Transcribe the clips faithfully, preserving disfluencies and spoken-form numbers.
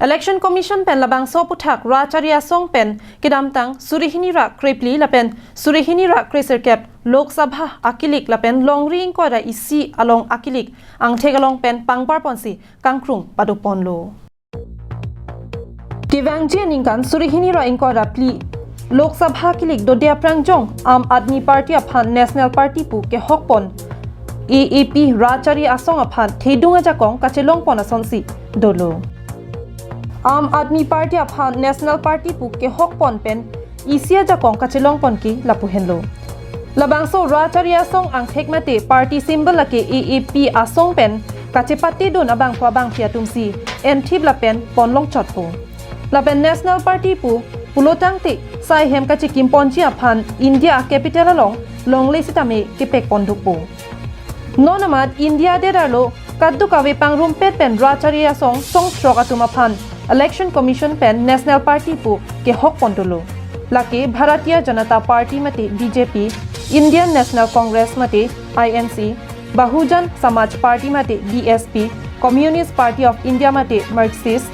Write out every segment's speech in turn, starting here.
Election Commission pen labangso aphuthak Rachari Asong pen kedamtang suri hini ra krephli lapen suri hini ra kresirkep Lok Sabha akilik lapen longri ingkoi ra isi along akilik angthek along pen pangbar ponsi kangkrung padoponlo. Kevangji aningkan suri hini ra ingkoi ra phli Lok Sabha akilik dode aphrang jong Aam Aadmi Party aphan National Party pu kehokpon A A P Rachari Asong aphan thedung ajakong kachelongpon asonsi dolo. Aam Aadmi Party aphan National Party pu kehokpon pen isi ajakong kachelongpon ke lapu henlo. Labangso Rachari Asong angthek mate party symbol lake A A P asong pen kachepatedun abangphu abangphi atumsi enthip lapen ponlongchotpo. Lapen National Party pu pulotangte sai hem kachekimponji aphan India capital along longle sitame kepekpondukpo. Non amat India adet arlo kadokave pangrumpet pen Rachari Asong songthrok atum aphan Election Commission pen National Party pu kehokpon dolo. Lake Bharatiya Janata Party mate B J P, Indian National Congress mate I N C, Bahujan Samaj Party mate B S P, Communist Party of India mate Marxist,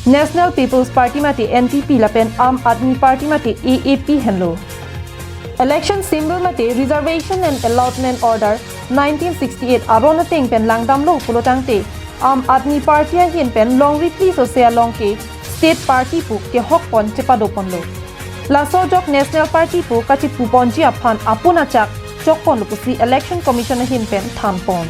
National People's Party mate N P P lapen Aam Aadmi Party mate A A P henlo. Election symbol mate Reservation and Allotment Order nineteen sixty-eight aron ateng pen langdamlo pulotangte Aam Aadmi Party ahin pen longri phli sose along ke state party pu kehokpon chepadoponlo. Laso ajok National Party pu kachepuponji aphan apun achak chokponlo pusi Election Commission ahin pen thanpon.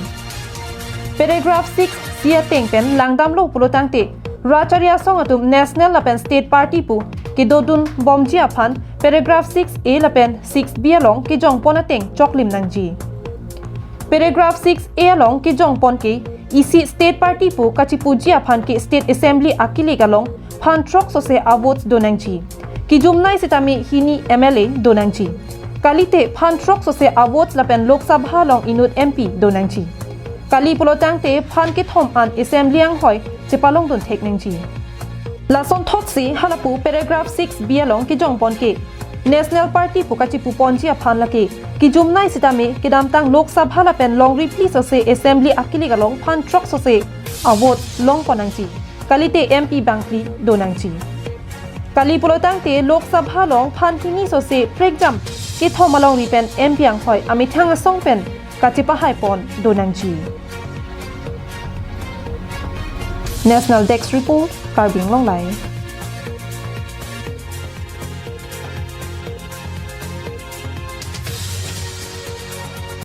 Paragraph six C ateng pen langdamlo pulotangte Rachari Asong atum National lapen State Party pu kedodunbomji aphan paragraph six A lapen six B along kejongpon ateng choklim nangji. Paragraph six A along kejongpon ke isi state party pu kachepuji aphan ke state assembly akilik along phan throk sose a-votes do nangji. Kejumnei sitame hini M L A do nangji. Kalite phan throk sose a-votes lapen Lok Sabha along inut M P do nangji. Kali pulotangte phan kethom an assembly anghoi chepalongdun thek nangji. Lasonthotsi halapu paragraph six B along kejongpon ke National Party pu kachepuponji aphan lake kejumnei sitame kedamtang Lok Sabha lapen longri phli sose assembly akilik along phan throk sose a-vote longpon nangji. Kalite M P bangphli do nangji. Kali pulotangte Lok Sabha along phan hini sose prekjam kethom alongri pen M P anghoi amethang asong pen kachepahaipon do nangji. National Desk Report, Karbi Anglong Live.